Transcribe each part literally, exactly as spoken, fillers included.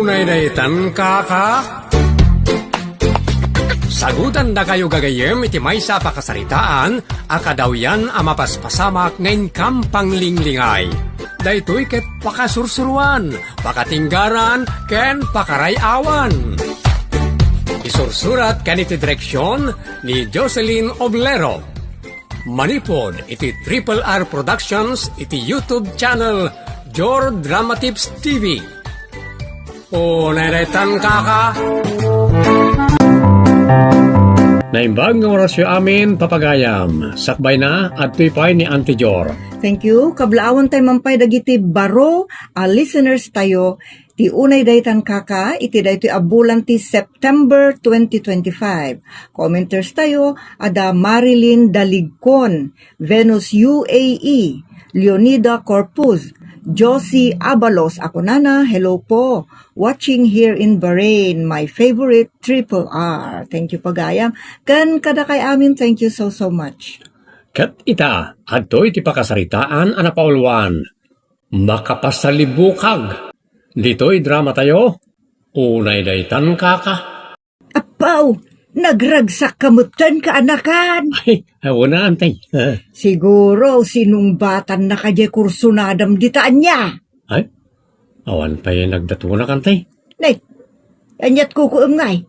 Unay daytan, kaka? Sagutandakayo gagayyem iti maysa a pakasaritaan a kadawyan a mapaspasamak nga inkam panglinglingay. Daytoy ket pakasursuruan, pakatinggaran, ken pakaray-awan. Isursurat ken iti direksyon ni Jocelyn Oblero. Manipud iti Triple R Productions iti YouTube channel Jor Drama Tips T V. Unay daytan, kaka. Naimbag nga orasyo amin, papagayam. Sakbay na, adtoy pay ni Auntie Jor. Thank you. Kablaawan tayo man pay dagiti baro a listeners tayo. Ti unay daytan, kaka, iti daytoy a bulan ti September twenty twenty-five. Commenters tayo, ada Marilyn Daligcon, Venus U A E, Leonida Corpus, Josie Abalos a kunana, "Hello po, watching here in Bahrain, my favorite Triple R." Thank you, pagayam. Ken kadakay amin, thank you so, so much. Ket ita, adtoy ti pakasaritaan a napauluan. Makapasalibukag. Ditoy drama tayo, unay daytan, kaka. Appaw, nagragsakka metten, kaanakan. Ay, awan na, antay. Siguro, sinungbatannaka diay kursunadam dita ania? Ay, awan pay nagdatunak, antay. Nay, aniat kukuem ngay?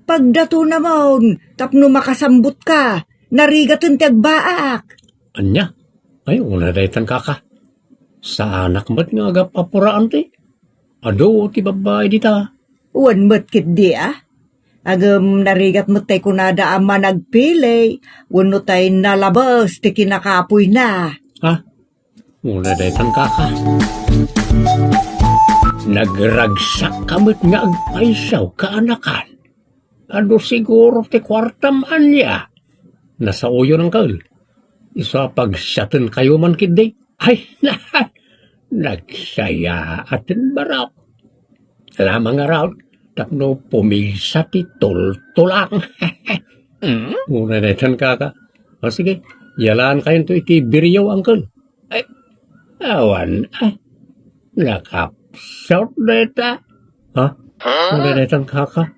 Pagdatonamon, tapno makasambutka, narigaten ti agbaak. Ania? Ay, unay daytan, kaka. Saanak met nga agap-apuraan ti. Adu ti babbai dita. Wen met ketdi, a? Ngem narigat met tay kunada a managpili, wenno tay nalabes ti kinakapuyna. Ha? Unay daytan, kaka. Nagragsakka met nga agpayso, kaanakan. Adu siguro ti kuartam ania. Nasaoyo, uncle. Isu a pagsiatenkayo man ketdi. Ay, na, nagsayaaten, barok. Alamang ngarud, tapno pumigsa ti tultulang. Mm? Unay daytan, kaka. O, sige, yalankayonto iti biriyo, uncle. Ay, awan, ah. Nakapsut dayta. Ha? Unay daytan, kaka.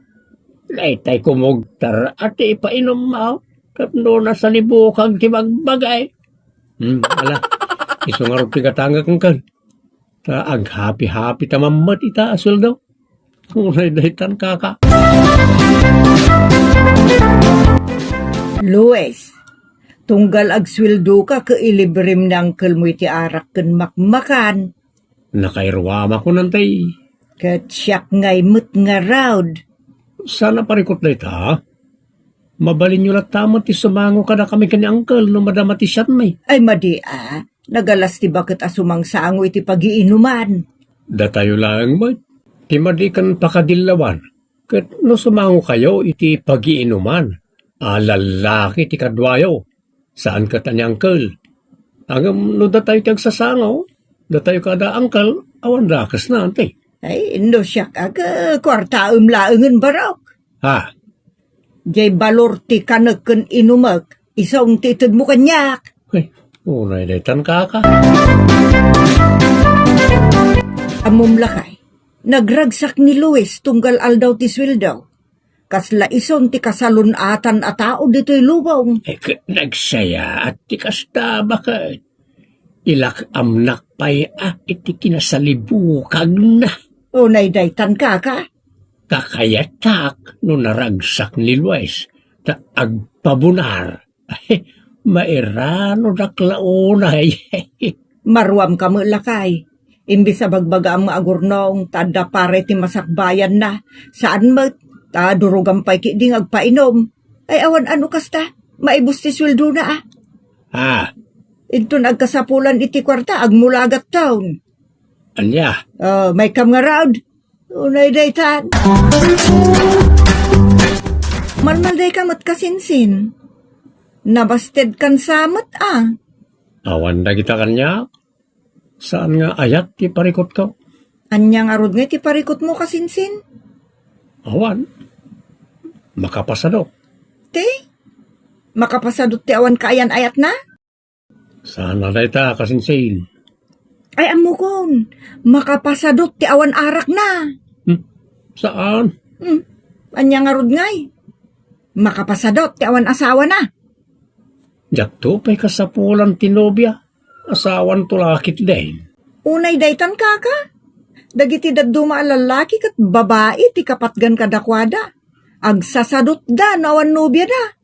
Daytay kumugtar a ti ipainummo. Tapno nasalibukag ti bagbagay. Hmm, ala. Isu ngarud ti gatangek, uncle. Ta aghapi-hapi ta mammet ita a sueldo. Unay daytan, kaka. Luis, tunggal agsueldoka ket ilibrem ni unclemo iti arak ken makmakan. Nakairuamakon, antay. Ket siak ngay met ngarud. Saan a parikut dayta? Mabalinyo latta met ti sumango kadakami ken ni uncle no madama ti siatmi. Ay, madi a. Nagalas ti baket a sumangsango iti pagiinuman. Datayo laeng met ti madi ken pakadillawan. Ket no sumangokayo iti pagiinuman a lallaki ti kaduayo, saan ket a ni uncle. Ngem no datayo ti agsasango, datayo kada uncle, awan dakesna, anti. Ay, no siak, aga, kuartaem laengen, barok. Ha? Jay balor ti kanek ken inumek, isong ti itedmo kaniak. Ay, unay daytan, kaka. Ammom lakay, nagragsak ni Luis tunggal aldaw ti sueldo. Kasla ison ti kasalun-atan a tao ditoy lubong. Eh, ket nagsayaat ti kasta, baket. Ilak-amnak pay a iti kinasalibukagna. Unay daytan, kaka. Kakayatak no naragsak ni Luis ta agpabunar. Mairanodak la unay. Maruam ka met, lakay. Imbes a bagbagaam nga agurnong ta adda pare ti masakbayanna, saan met ta durogam pay ketdi nga agpainum. Ay, awan a no kasta, maibus ti sueldona, a. Ah. Inton agkasapulan iti kuarta, agmulagatton. Ania? Oh, maikam ngarud. Unay daytan. Malmaldayka met, kasinsin. Nabastedkan sa met, a. Awan dagita kaniak. Saan nga ayat ti parikutko? Ania ngarud nga ti parikutmo, kasinsin? Awan. Makapasadut. Ti? Makapasadut ti awan kaayan-ayatna? Saan a dayta, kasinsin? Ay, ammokon. Makapasadut ti awan arakna. Hmm? Saan? Hmm. Ania ngarud ngay? Makapasadut ti awan asawana. Diakto pay kasapulan ti nobia. Asawanto la ketdin. Unay daytan, kaka. Dagiti dadduma a lallaki ket babai ti kapatgan kadakuada. Agsasadutda no awan nobiada.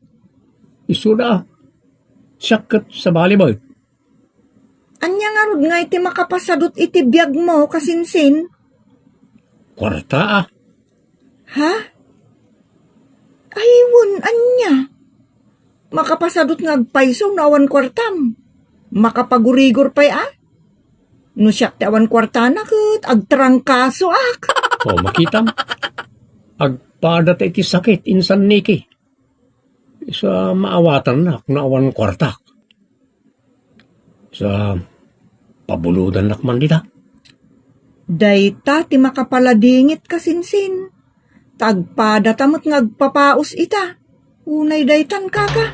Isuda. Siak ket sabali met. Ania ngarud ngay ti makapasadut iti biagmo, kasinsin? Kuarta, a. Ha? Ay, wen, ania? Makapasadut nga agpayso no awan kuartam. Makapagurigor pay, a? No siak ti awan kuartana ket agtrangkasoak. O, makitam. Agpadata iti sakit, insan Niki. Isu a maawatannak no awan kuartak. Sa pabulodannak man dita. Dayta ti makapaladingit, kasinsin. Ta agpadata met nga agpapaus ita. Unay daytan, kaka.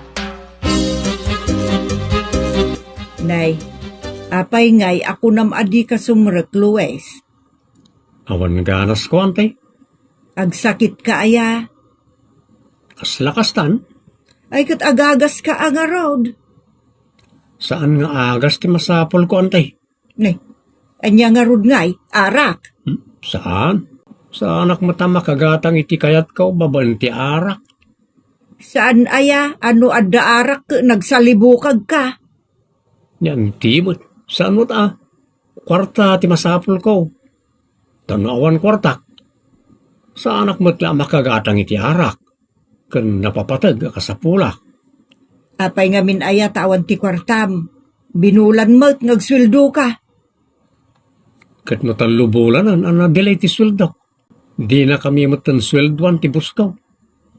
Nay, apay ngay a kunam a dika sumrek, Luis? Awan ganas ko, ante. Agsakitka aya? Kasla kastan? Ay, ket agagaska a ngarud. Saan nga agas ti masapulko, ante. Ne, ania ngarud ngay, arak? Hmm, saan? Saanak met a makagatang iti kayatko babaen ti arak. Saan aya, a no adda arak ket nagsalibukagka? Ni anti met, saan met a. Kuarta ti masapulko. Ta no awan kuartak, saanak met la a makagatang iti arak ken napapateg a kasapulak. Apay ngamin aya ta awan ti kuartam? Binulan met nga agsueldoka. Ket no tallo bulanen a nadelay ti sueldok, dinakami metten sueldoan ti bosko.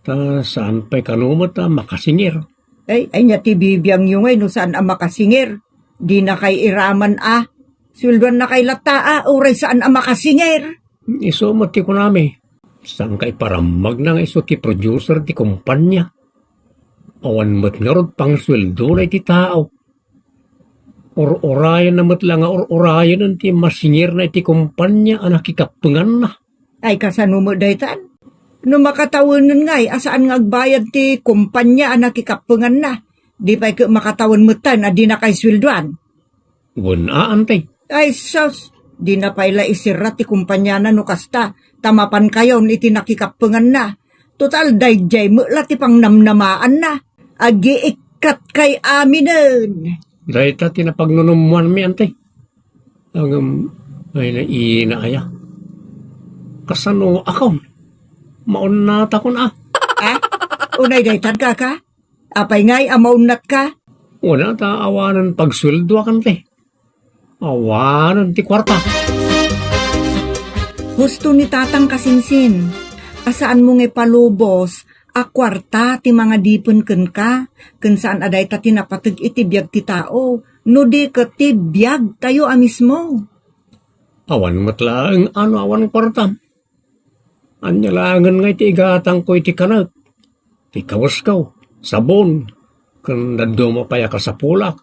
Ta saan pay kano met a makasingir. Ay, ania ti bibiangyo ngay no saan a makasingir? Dinakay iraman a. Sueldoannakay latta a, uray saan a makasingir. Isu met ti kunami. Saanka iparammagna nga isu ti producer ti kumpanya? Awan met ngarud pangsueldona iti tao. Ur-urayenna met la nga ur-urayen ti masingirna iti kumpanya a nakikappenganna. Ay, kasano met daytan? No makatawenen ngay a saan nga agbayad ti kumpanya a nakikappenganna, di pay ket makatawen metten a dinakay sueldoan? Wen a, ante. Ay, sus! Dina pay la isirra ti kumpanyana no kasta, ta mapankayon iti nakikappenganna. Total, daydiay met la ti pangnamnamaanna. Agiikkatkay aminen. Dayta ti napagnunummoanmi, ante. Ngem, ay, naina aya. Kasano akon? Maunnatakon a. Ah? Unay daytan, kaka? Apay ngay a maunnatka? Wen a, ta awanen pagsueldoak, ante. Awanen ti kuarta. Husto ni Tatang, kasinsin. A saanmo nga ipalubos a kuarta ti mangadipen kenka, ken saan a dayta ti napateg iti biag ti tao, no di ket ti biagtayo a mismo. Awan met laeng a no awan kuartam. Ania laengen nga iti igatangko iti kanek, ti kawesko, sabon, ken dadduma pay a kasapulak.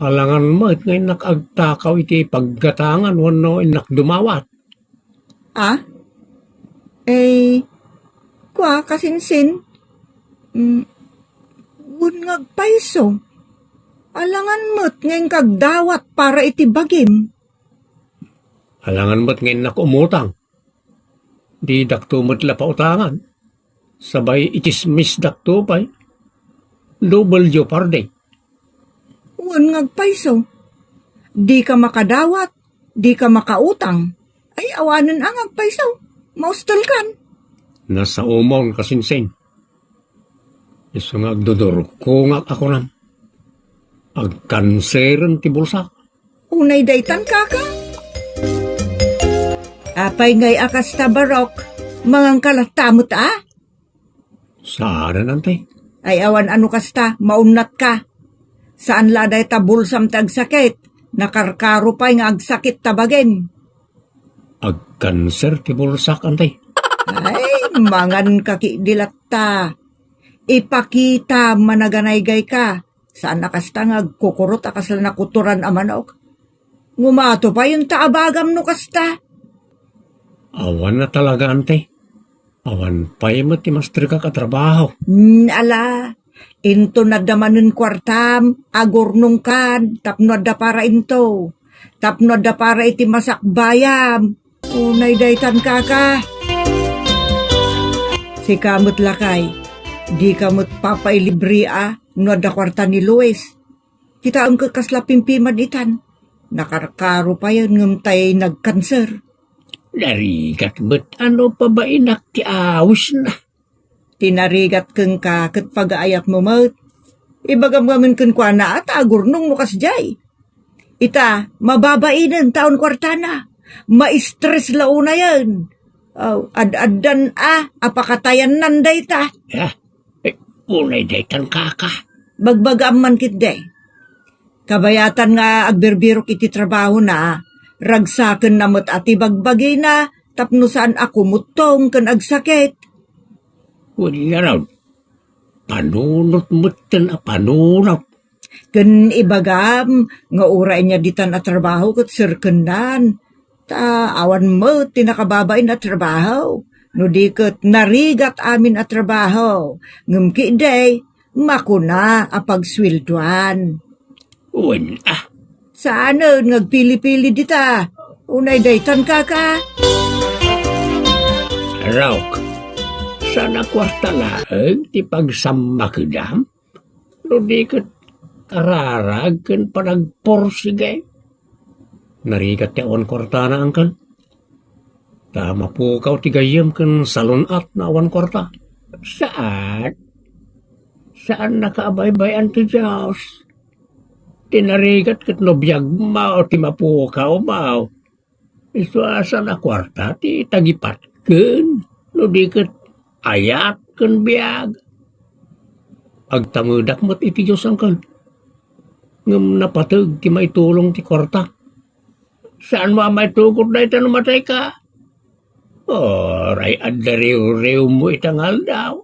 Alangan met nga innak agtakaw iti paggatangan wenno innak dumawat. Ah? Eh, kua, kasinsin? Mm, wen nga agpayso. Alangan met nga inkagdawat para iti bagim. Alangan met nga innak umutang. Didakto met la pautangan. Sabay itsismisdakto pay. Double jeopardy. Wen nga agpayso. Dika makadawat, dika makautang. Ay, awanen a nga agpayso. Maustelkan. Nasaomon, kasinsin. Isu nga agdudurkongak a kunam. Agkanseren ti bulsak. Unay daytan, kaka? Apay ngay a kasta, Barok? Manganka latta met a? Saanen, ante. Ay, awan a no kasta, maunnatka. Saan la dayta bulsam ti agsakit, nakarkaro pay nga agsakit ta bagim. Agkanser ti bulsak, ante. Ay, manganka ketdi latta. Ipakita a managanaygayka. Saan a kasta nga agkukurot a kasla nakuturan a manok. Ngumato pay ta abagam no kasta. Awan na talaga, ante. Awan pay met ti masterkak a trabaho. Hmm, ala, inton adda manen kuartam, agurnongkan tapno adda para into. Tapno adda para iti masakbayam. Unay daytan, kaka. Sika met, lakay, dika met papailibria no adda kuarta ni Luis. Kitaem ket kasla pimpimad itan. Nakarkaro payen ngem tay nagkanser. Narigat met a no pabainak ti awisna. Ti narigat kenka ket pagaayatmo met. Ibagam ngamin kenkuana a ta agurnong no kasdiay. Ita, mababainen ta awan kuartana. Maistres la unayen. Aw, ad-addan a, a pakatayannan dayta. Ah, eh, unay daytan, kaka. Bagbagaam man ketdi. Kabayatan nga agbirbirok iti trabahona, ragsakenna met a ti bagbagina tapno saan a kumuttong ken agsakit. Wen ngarud, panunot metten a panunot. Ken ibagam nga uray ania ditan a trabaho ket serkennan. Ta awan met ti nakababain a trabaho. No di ket narigat amin a trabaho. Ngem ketdi, makuna a pagsueldoan. Wen, ah. Saanen nga agpili-pili dita. Unay daytan, kaka. Rok, saan a kuarta laeng ti pagsammakedam? No di ket kararag ken panagporsige. Narigat ti awan kuartana, angkel. Ta mapukaw ti gayyem ken salun-at no awan kuarta. Saan? Saannaka a baybay-an ti Dios. Ti narigat ket no biagmo ti mapukawmo. Isu a saan a kuarta ti tagipatken, no di ket ayat ken biag. Agtamedak met iti Dios, angkel. Ngem napateg ti maitulong ti kuarta. Saanmo a maitugot dayta no matayka? Uray adda riwriwmo ita nga aldaw.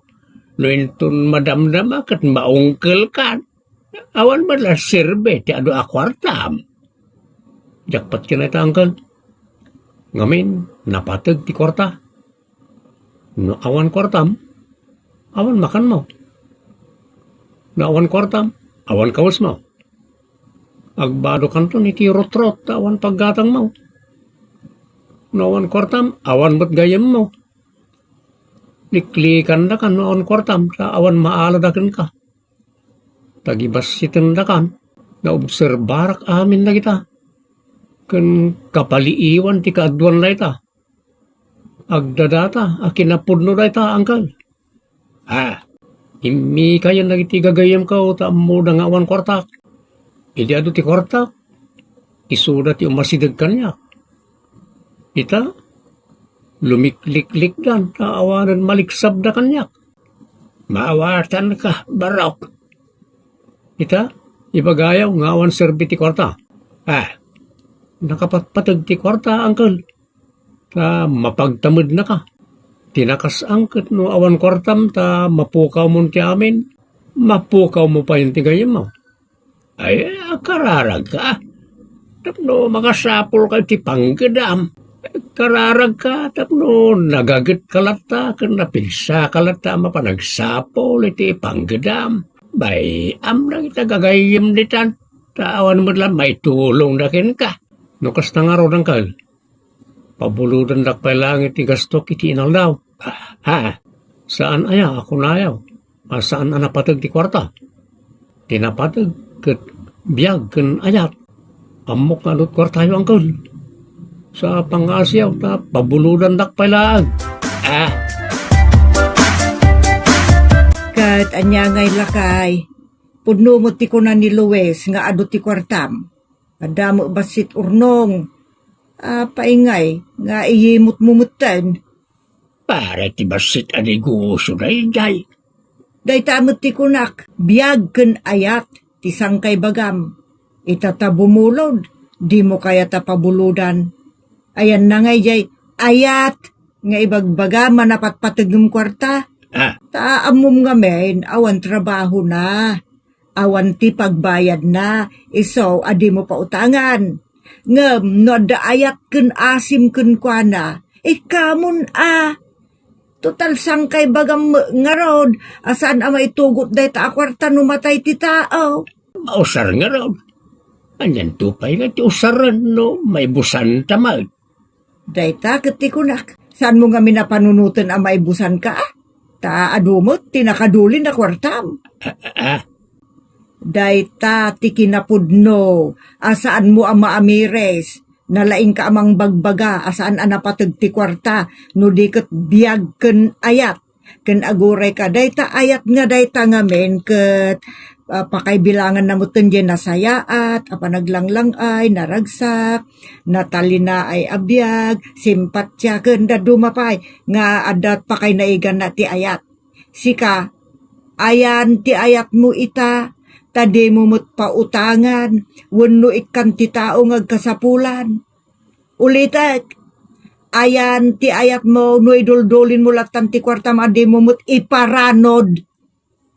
No inton madamdama ket maungkelkan. Awan met la serbi ti adu a kuartam. Diak patgen ita, angkel. Ngamin, napateg ti kuarta. No awan kuartam, awan makanmo. No awan kuartam, awan kawesmo. Agbadokanton iti rutrot ta awan paggatangmo. No awan kuartam, awan met gayyemmo. Liklikandakan no awan kuartam, ta awan maalada kenka. Tagibassitendakan, naobserbarak amin dagita. Ken kapaliiwan ti kaaduan dayta. Agdadata a kinapudno dayta, angkel. Ah, immikayen dagiti gagayyemko ta ammoda nga awan kuartak. Idi adu ti kuartak, isuda ti umasideg kaniak. Ita, lumikliklikdan ta awanen maliksabda kaniak. Maawatanka, barok. Ita, ibagayo nga awan serbi ti kuarta. Ah, nakapatpateg ti kuarta, angkel. Ta mapagtamednaka. Tinakas-ang ket no awan kuartam ta mapukawmon ti amin, mapukawmo payen ti gayyemmo. Ay, akararagka. Tapno makasapulka iti panggedam. Kararagka tapno nagagetka latta ken napinsaka latta a mapan agsapul iti panggedam. Bay-am dagita gagayyem ditan, ta awan met la maitulongda kenka. No kasta ngarud, angkel, pabulodandak pay laeng iti gastok iti inaldaw. Ha? Saan aya a kunayo a saan a napateg ti kuarta? Ti napateg ket biag ken ayat. Ammok nga adut kuartayo, angkel. Sa pangaasiyaw ta pabulodandak pay laeng. Ah! Ket ania ngay, lakay? Pudno met ti kuna ni Luis nga adu ti kuartam. Adda met bassit urnong. Apay ngay nga iyimutmo metten? Para ti bassit a negosio daydiay. Dayta met ti kunak, biag ken ayat ti sangkaibagam. Ita ta bumulod, dimo kayat a pabulodan. Ayanna ngay jay ayat nga ibagbaga manapatpateg ngem kuarta. Ah. Ta ammom ngamin, awan trabahona. Awan ti pagbayadna, isu a dimo pautangan. Ngem no adda ayat ken asim kenkuana, Ikkamon a. Total, sangkay bagam met ngarud a saan a maitugot dayta a kuarta no matay ti tao. Mausar ngarud. Anianto pay nga ti usaren no maibusanta met? Dayta ket ti kunak, saanmo ngamin a panunoten a maibusanka? Ta adu met ti nakadulin a kuartam. Ah, ah, ah. Dayta ti kinapudno a saanmo a maamires. Nalaingka a mangbagbaga a saan a napateg ti kuarta no di ket biag ken ayat. Ken agurayka, dayta ayat nga dayta ngamin ket, ah, pakaibilanganna metten diay nasayaat a panaglanglangay, naragsak, natalinaay a biag, simpatiya, ken dadduma pay nga adda pakaynaiganna ti ayat. Sika, ayan ti ayatmo ita, ta dimo met pautangan wenno ikkan ti tao nga agkasapulan. Ulitek, ayan ti ayatmo no iduldulinmo lattan ti kuartam a dimo met iparanod.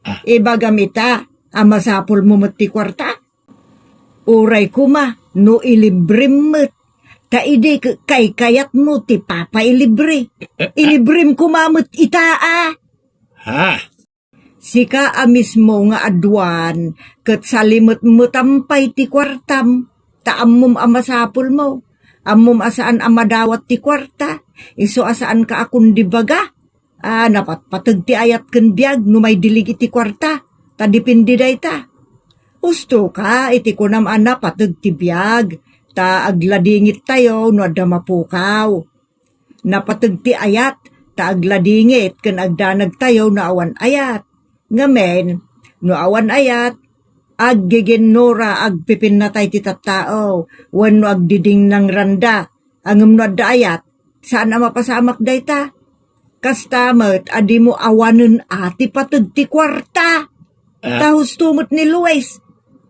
Ah. Ibagam ita a masapulmo met ti kuarta. Uray koma no ilibrem met. Ta idi k-, kaykayatmo ti papailibre. Eh, eh, ah. Ilibrem koma met ita a. Ha? Sika a mismo nga aduan, ket salimetmetam pay ti kuartam, ta ammom a masapulmo. Ammom a saan a madawat ti kuarta, isu a saanka a kundibaga. Ah, napatpateg ti ayat ken biag no maidilig iti kuarta, ta depende dayta. Ustoka iti kunam a napateg ti biag, ta agladingit tayo no adda mapukaw. Napateg ti ayat, ta agladingit ken agdanag tayo no awan ayat. Ngamin, no awan ayat, aggiginnura, agpipinnatay ti tattao, wenno agdidingnangranda. Ngem no adda ayat, saan a mapasamak dayta. Kasta met a dimo awanen a ti pateg ti kuarta. Ah. Ta husto met ni Luis.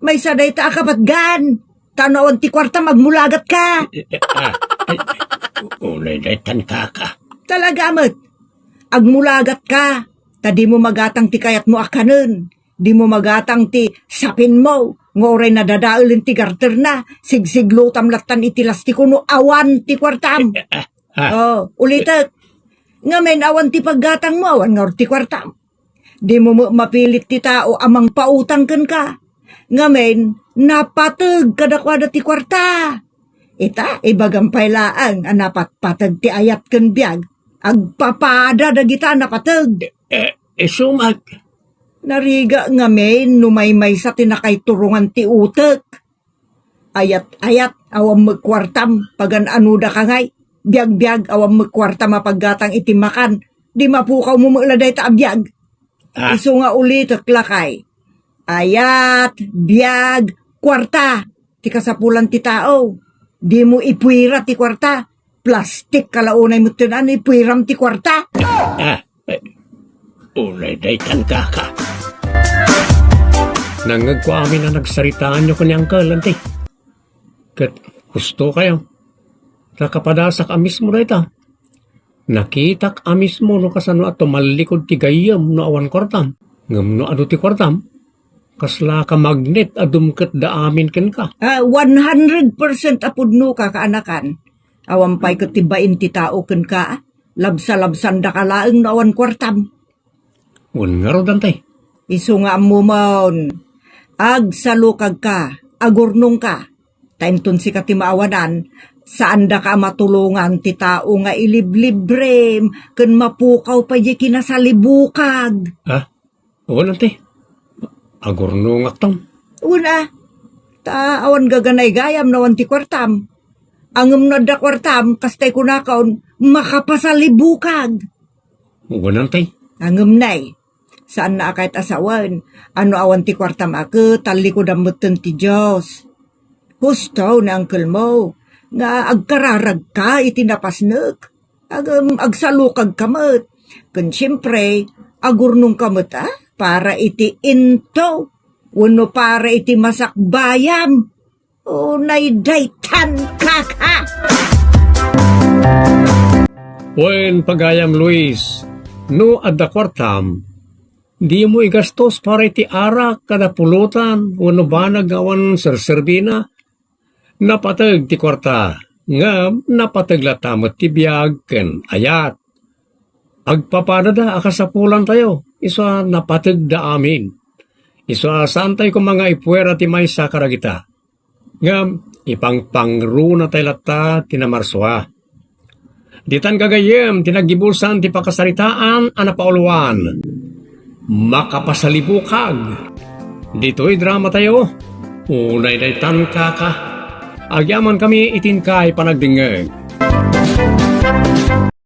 Maysa dayta a kapatgan. Ta no awan ti kuartam, agmulagatka. Eh, eh, ah, eh, unay daytan, kaka. Talaga met. Agmulagatka. Ta dimo magatang ti kayatmo a kanen. Dimo magatang ti sapinmo. Nga uray nadadaelen ti garterna. Sigsiglutam lattan iti lastiko no awan ti kuartam. Eh, eh, ah, ah. Oh, ulitek. Ngamin, awan ti paggatangmo, awan ngarud ti kuartam. Dimo met mapilit ti tao a mangpautang kenka. Ngamin, napateg kadakuada ti kuarta. Ita, ibagam pay laeng a napatpateg ti ayat ken biag. Agpapada dagita a napateg. Eh, eh, sumak. Narigat ngamin no maymaysa ti nakaiturongan ti utek. Ayat-ayat, awan met kuartam, pagan-anoda ka ngay. Biagbiag, awan met kuartam a paggatang iti makan. Di mapukawmo met la dayta a biag. Ah. Isu nga ulitek, lakay. Ayat, biag, kuarta. Ti kasapulan ti tao. Dimo ipuira ti kuarta. Plastik ka la unay metten, ano, ipuiram ti kuarta. Ah, eh, unay daytan, kaka. Nangngegko amin a nagsaritaanyo ken ni Uncle, Auntie. Ket husto kayo. Ta kapadasak a mismo dayta. Nakitak a mismo no kasano a tumallikod ti gayyem no awan kuartam. Ngem no adu ti kuartam, kasla ka magnet a dumketda amin kenka. Ah, one hundred percent a pudno ka, kaanakan. Awan pay ket ti bain ti tao kenka. Labsalabsandaka laeng no awan kuartam. Wen ngarud, Auntie. Isu nga ammomon, agsalukagka, agurnongka. Ta inton sika ti maawanan, saandaka a matulongan ti tao nga iliblibrem ken mapukaw pay diay kinasalibukag. Ah, wen, Auntie. Agurnongakton. Wen a, ta awan gaganaygayam no awan ti kuartam. Ngem no adda kuartam, kasta kunakon, makapasalibukag. Wen, Auntie. Ngem nay, saanna a kayat a sawen, a no awan ti kuartam a ket tallikudam metten ti Dios. Husto ni uncle mo nga agkararagka iti napasnek. Ngem agsalukagka met. Ken siempre, agurnongka met a para iti into wenno para iti masakbayam. Unay daytan, kaka! Wen, pagayam Luis, no adda kuartam, dimo igastos para iti arak kada pulutan wenno banag nga awan serserbina. Napateg ti kuarta, Ngem napateg latta met ti biag ken ayat. Agpapadada a kasapulantayo, isu a napategda amin. Isu a saantayo koma nga ipuera ti maysa kadagita. Ngem ipangpangrunatay latta ti namarsua. Ditan gagayyem ti naggibusan ti pakasaritaan a napauluan. Makapasalibukag. Ditoy dramatayo, unay daytan kaka. Agyamankami iti inkay panagdengngeg.